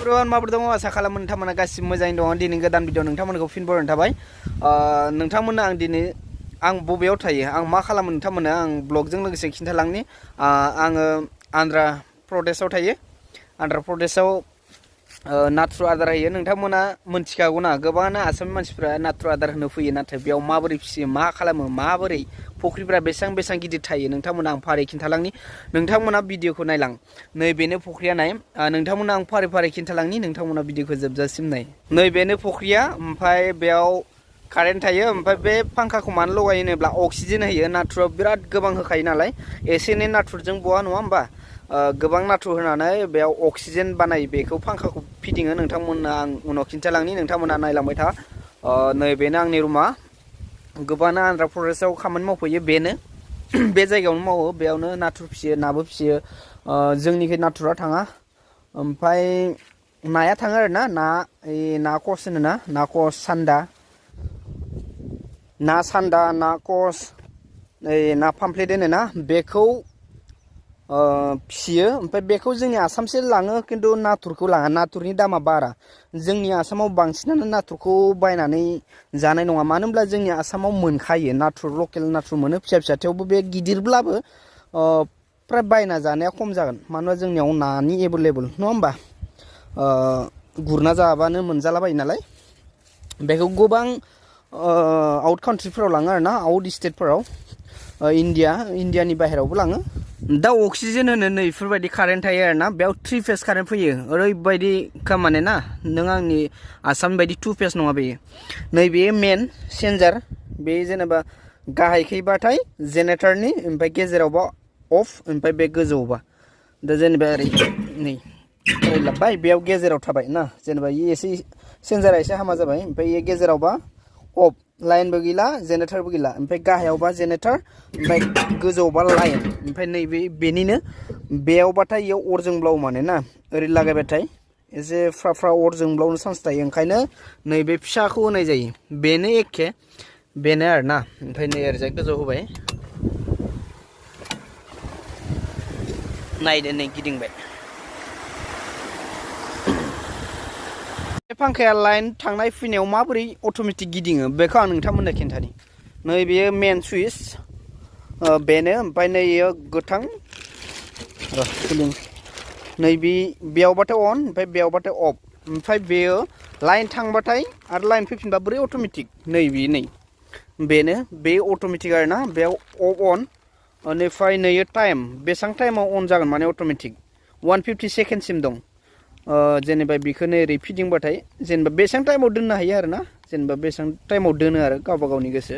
Everyone माबोरै दङ आसा खालामो नोंथांमोना गासिबो मोजाङैनो दङ दिनै गोदान भिडिअ नोंथांमोनखौ फिन बरायनाय थाबाय नोंथांमोननो आं दिनै आं बबेयाव थायो आं मा खालामो नोंथांमोननो आं ब्लगजों लोगोसे खिन्थालांनि आङो आन्ध्रा प्रदेशआव थायो आन्ध्रा प्रदेशआव नाथुर आदार होयो नोंथांमोना मोनथिखागौना गोबाङानो आसामनि मानसिफ्रा नाथुर आदार होनो फैयो नाथाय बेयाव माबोरै फिसियो मा खालामो माबोरै फुख्रिफ्रा बेसेबां गिदिर थायो नोंथांमोना आं फारि खिन्थालांनि नोंथांमोना भिडिअखौ नायलां नैबेनो फुख्रिया नाय नोंथांमोना आं फारि खिन्थालांनि नोंथांमोना भिडिअखौ जोबजासिम नाय नैबेनो फुख्रिया ओमफ्राय बेयाव कारेन्ट थायो ओमफ्राय बे फांखाखौ मानो लगायो होनोब्ला अक्सिजेन होयो नाथुराव बिराद गोबां होखायो नालाय एसे एनै नाथुरजों बहा नङा होमबा गोबां नाथुर होनानै बेयाव अक्सिजेन बानायो बेखौ फांखाखौ फिदिङो नोंथांमोना आं उनाव खिन्थालांनि नोंथांमोना नायलांबाय था नैबेनो आंनि रुमा गोबाङानो आन्ध्रा प्रदेशआव खामानि मावफैयो बेनो बे जायगायावनो मावो बेयावनो नाथुर फिसियो नाबो फिसियो जोंनिखै नाथुरा थाङा ओमफ्राय नाया थाङो आरो ना कस होनो ना कस सान्दा ना कस ना पामफ्लेट होनो ना बेखौ फिसियो ओमफ्राय बेखौ जोंनि आसामसो लाङो खिन्थु नाथुरखौ लाङा नाथुरनि दामा बारा जोंनि आसामाव बांसिनानो नाथुरखौ बायनानै जानाय नङा मानो होनब्ला जोंनि आसामाव मोनखायो नाथुर लकेल नाथुर मोनो फिसा थेवबो बे गिदिरब्लाबो फ्राय बायना जानाया खम जागोन मानोना जोंनियाव नानि एभेलेबल नङा होमबा गुरना जाबानो मोनजालाबायो नालाय बेखौ गोबां आउट कान्ट्रिफोराव लाङो आरो ना आउट स्टेटफोराव इन्डियानि बाहेरावबो लाङो दा अक्सिजेन होनो नै बेफोरबायदि कारेन्ट थायो आरो ना बेयाव 3 फेस कारेन्ट फैयो ओरैबायदि खामानि ना नों आंनि आसामनि बायदि 2 फेस नङा बेयो नैबे मेन चेन्जार बे जेनेबा गाहायखैबाथाय जेनेरेटरनि ओमफ्राय गेजेरावबा अफ ओमफ्राय बे गोजौआवबा दा जेनेबा ओरै नै ओरै लाबबाय बेयाव गेजेराव थाबाय ना जेनेबा एसे चेन्जारा एसे हामा जाबाय ओमफ्राय ये गेजेरावबा अफ लाइनबो गैला जेनेरेटरबो गैला ओमफ्राय गाहायावबा जेनेरेटर ओमफ्राय गोजौआवबा लाइन ओमफ्राय नैबे बेनिनो बेयावबाथाय इयाव अर जोंब्लावो माने ना ओरै लागायबाथाय एसे फ्रा अर जोंब्लावनो चान्स थायो ओंखायनो नैबे फिसाखौ होनाय जायो बेनो एखे बेनो आरो ना ओमफ्राय नै ओरैजाय गोजौ होबाय नायदो नै गिदिंबाय फांखाया लाइन थांनाय फैनायाव माबोरै अट'मेटिक गिदिङो बेखौ आं नोंथांमोननो खिन्थानि नै बेयो मेन सुइच बेनो ओमफ्राय नै गोथां नै बेयावबाथाय अन ओमफ्राय बेयावबाथाय अफ ओमफ्राय बेयो लाइन थांबाथाय आरो लाइन फैफिनबा बोरै अट'मेटिक नै बेनो बे अट'मेटिक आरो ना बेयाव अफ अन बेनिफ्राय नै टाइम बेसेबां टाइमाव अन जागोन माने अट'मेटिक 150 सेकेन्डसिम दं जेनेबा बेखौनो ओरै फिदिंबाथाय जेनेबा बेसेबां टाइमाव दोननो हायो आरो ना जेनेबा बेसेबां टाइमाव दोनो आरो गावबा गावनि गोसो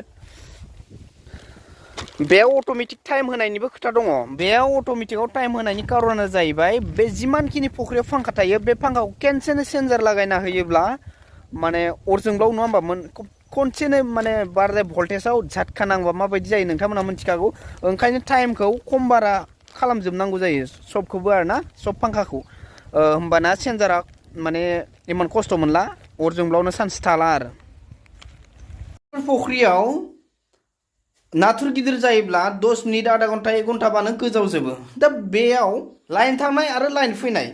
बेयाव अट'मेटिक टाइम होनायनिबो खोथा दङ बेयाव अट'मेटिकआव टाइम होनायनि कारना जाहैबाय बे जिमानखिनि फुख्रियाव फांखा थायो बे फांखाखौ खेनसेनो सेन्जार लागायना होयोब्ला माने अर जोंब्लाव नङा होमबा खनसेनो माने बारदाय भल्टेजाव झटका नांबा माबायदि जायो नोंथांमोना मिथिखागौ ओंखायनो टाइमखौ खम बारा खालामजोबनांगौ जायो सबखौबो आरो ना सब फांखाखौ होमबाना सेन्जारा माने इमान खस्थ' मोनला अर जोंब्लावनो चान्स थाला आरो फुख्रियाव नाथुर गिदिर जायोब्ला 10 मिनिट आधा घन्टा 1 घन्टाबानो गोजावजोबो दा बेयाव लाइन थांनाय आरो लाइन फैनाय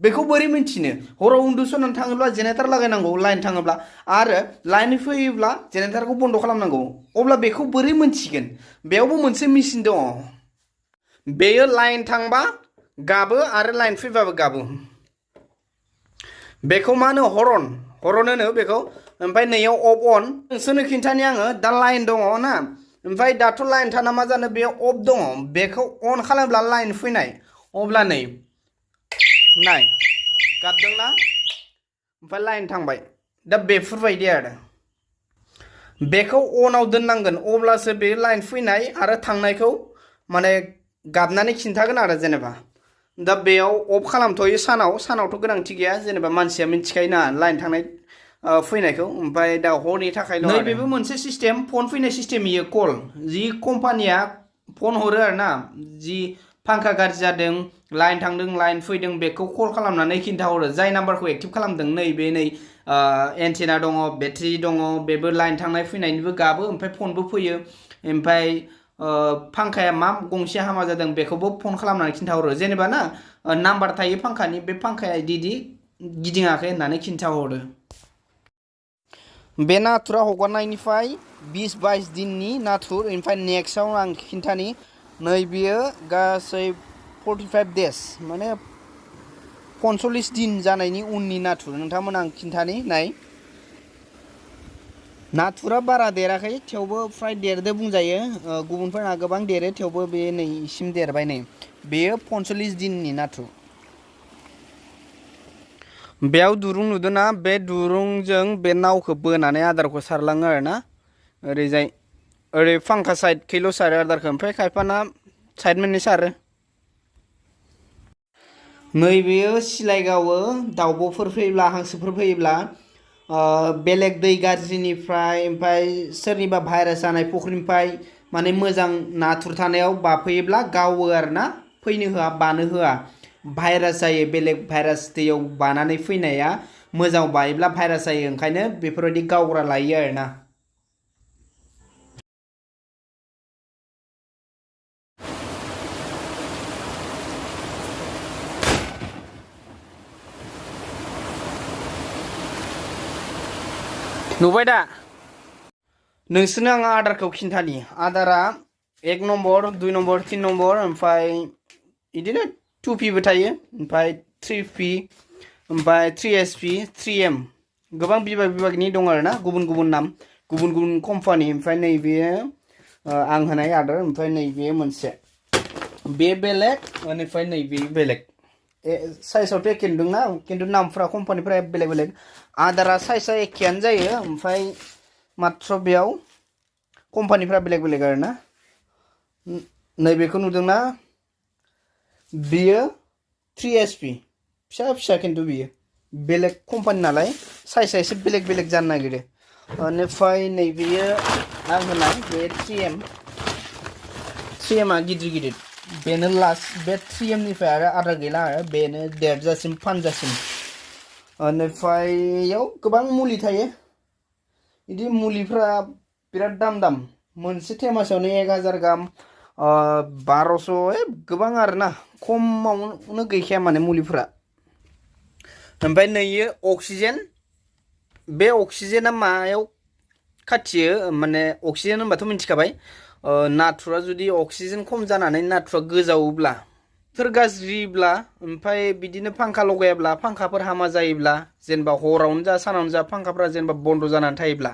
बेखौ बोरै मिन्थिनो हराव उन्दुसोनानै थाङोब्ला जेनेरेटर लागायनांगौ लाइन थाङोब्ला आरो लाइन फैयोब्ला जेनेरेटरखौ बन्द' खालामनांगौ अब्ला बेखौ बोरै मोनथिगोन बेयावबो मोनसे मेचिन दङ बेयो लाइन थांबा गाबो आरो लाइन फैबाबो गाबो बेखौ मा होनो हरन होनो बेखौ ओमफ्राय नैयाव अफ अन नोंसोरनो खिन्थानि आङो दा लाइन दङ ना ओमफ्राय दाथ' लाइन थाना मा जानो बेयाव अफ दङ बेखौ अन खालामब्ला लाइन फैनाय अब्ला नै नाय गाबदोंना ओमफ्राय लाइन थांबाय दा बेफोरबायदि आरो बेखौ अनाव दोननांगोन अब्लासो बे लाइन फैनाय आरो थांनायखौ माने गाबनानै खिन्थागोन आरो जेनेबा दा बेयाव अफ खालामथ'यो सानावथ' गोनांथि गैया जेनेबा मानसिया मिथिखायोना लाइन थांनाय फैनायखौ ओमफ्राय दा हरनि थाखायल' नैबेबो मोनसे सिस्टेम फन फैनाय सिस्टेम इयो कल जि कम्पानिया फन हरो आरो ना जि फांखा गाज्रि जादों लाइन थांदों लाइन फैदों बेखौ कल खालामनानै खिन्थाहरो जाय नाम्बारखौ एक्टिभ खालामदों नै एन्टेना दङ बेटारि दङ बेबो लाइन थांनाय फैनायनिबो गाबो ओमफ्राय फनबो फैयो ओमफ्राय फांखाया मा गंसे हामा जादों बेखौबो फन खालामनानै खिन्थाहरो जेनेबा ना नाम्बार थायो फांखानि बे फांखाया इदि गिदिङाखै होननानै खिन्थाहरो। बे नाथुरा हगारनायनिफ्राय 20-22 दिननि नाथुर ओमफ्राय नेक्स्टआव आं खिन्थानि नैबेयो गासै 45 डेज माने 45 दिन जानायनि उननि नाथुर नोंथांमोन आं खिन्थानि नाय नाथुरा बारा देराखै थेवबो फ्राय देरदो बुंजायो गुबुनफोरना गोबां देरो थेवबो बे नै इसिम देरबाय नै बेयो 45 दिननि नाथुर बेयाव दुरुं नुदोंना बे दुरुंजों बे नावखौ बोनानै आदारखौ सारलाङो आरोना ओरैजाय ओरै फांखा साइडखैल' सारो आदारखौ ओमफ्राय खायफाना साइड मोननै सारो नैबेयो सिलाइ गावो दाउब'फोर फैयोब्ला हांसोफोर फैयोब्ला बेलेग दै गाज्रिनिफ्राय ओमफ्राय सोरनिबा भाइरास जानाय फुख्रिनिफ्राय माने मोजां नाथुर थानायाव बाफैयोब्ला गावो आरोना फैनो होआ बानो होआ भाइरास जायो बेलेग भाइरास दैयाव बानानै फैनाया मोजां बायोब्ला भाइरास जायो ओंखायनो बेफोरबायदि गावग्रा लायो आरोना नुबाय दा नोंसोरनो आं आदारखौ खिन्थानि आदारा 1 नम्बर 2 नम्बर 3 नम्बर ओमफ्राय बिदिनो 2P बो थायो ओमफ्राय 3P ओमफ्राय 3SP 3M गोबां बिभागनि दं आरोना गुबुन गुबुन नाम गुबुन गुबुन कम्पानि ओमफ्राय नैबेयो आं होनाय आदार ओमफ्राय नैबे मोनसे बे बेलेग ओमफ्राय नैबे बेलेग साइजआवथ' एखे नुदोंना खिन्थु नामफोरा कम्पानिफोरा बेलेग बेलेग आदारा साइजआ एखेयानो जायो ओमफ्राय मात्र बेयाव कम्पानिफोरा बेलेग बेलेग आरोना नैबेखौ नुदोंना बियो 3SP फिसा फिसा खिन्थु बियो बेलेग कम्पानि नालाय साइजआ एसे बेलेग बेलेग जानो नागिरो बेनिफ्राय नैबेयो आं होनाय बे 3Mआ गिदिर गिदिर बेनो लास्ट बे 3Mनिफ्राय आरो आदार गैला आरो बेनो देरजासिम फानजासिम बेनिफ्राय याव गोबां मुलि थायो बिदि मुलिफ्रा बिराद दाम मोनसे थेमासावनो 1000 गाहाम 1200 गोबां आरोना खमावनो गैखाया माने मुलिफ्रा ओमफ्राय नैयो अक्सिजेन बे अक्सिजेना मायाव खाथियो माने अक्सिजेन होनबाथ' मिथिखाबाय नाथुरा जुदि अक्सिजेन खम जानानै नाथुरा गोजावोब्ला बोथोर गाज्रिब्ला ओमफ्राय बिदिनो फांखा लगायाब्ला फांखाफोर हामा जायोब्ला जेनेबा हरावनो जा सानावनो जा फांखाफोरा जेनेबा बन्द जानानै थायोब्ला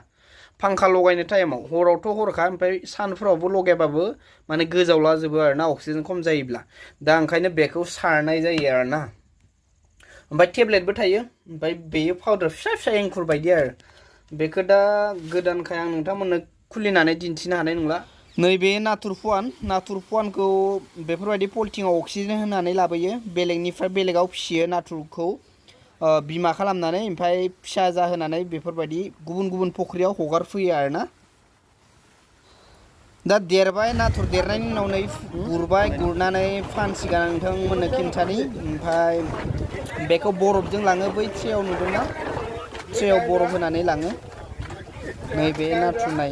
फांखा लगायनो टाइमाव हरावथ' हरखा ओमफ्राय सानफोरावबो लगायाबाबो माने गोजावला जोबो आरोना अक्सिजेन खम जायोब्ला दा ओंखायनो बेखौ सारनाय जायो आरोना ओमफ्राय टेब्लेटबो थायो ओमफ्राय बेयो पाउडार फिसा फिसा एंखुर बायदि आरो बेखौ दा गोदानखाय आं नोंथांमोननो खुलिनानै दिन्थिनो हानाय नंला नैबे नाथुर फुवानखौ बेफोरबायदि पलिथिनआव अक्सिजेन होनानै लाबोयो बेलेगनिफ्राय बेलेगाव फिसियो नाथुरखौ बिमा खालामनानै ओमफ्राय फिसा जाहोनानै बेफोरबायदि गुबुन गुबुन फुख्रियाव हगारफैयो आरोना दा देरबाय नाथुर देरनायनि उनाव नै गुरबाय गुरनानै फानसिगोन आं नोंथांमोननो खिन्थानि ओमफ्राय बेखौ बरफजों लाङो बै ट्रेयाव नुदोंना ट्रेयाव बरफ होनानै लाङो नैबे नाथुर नाय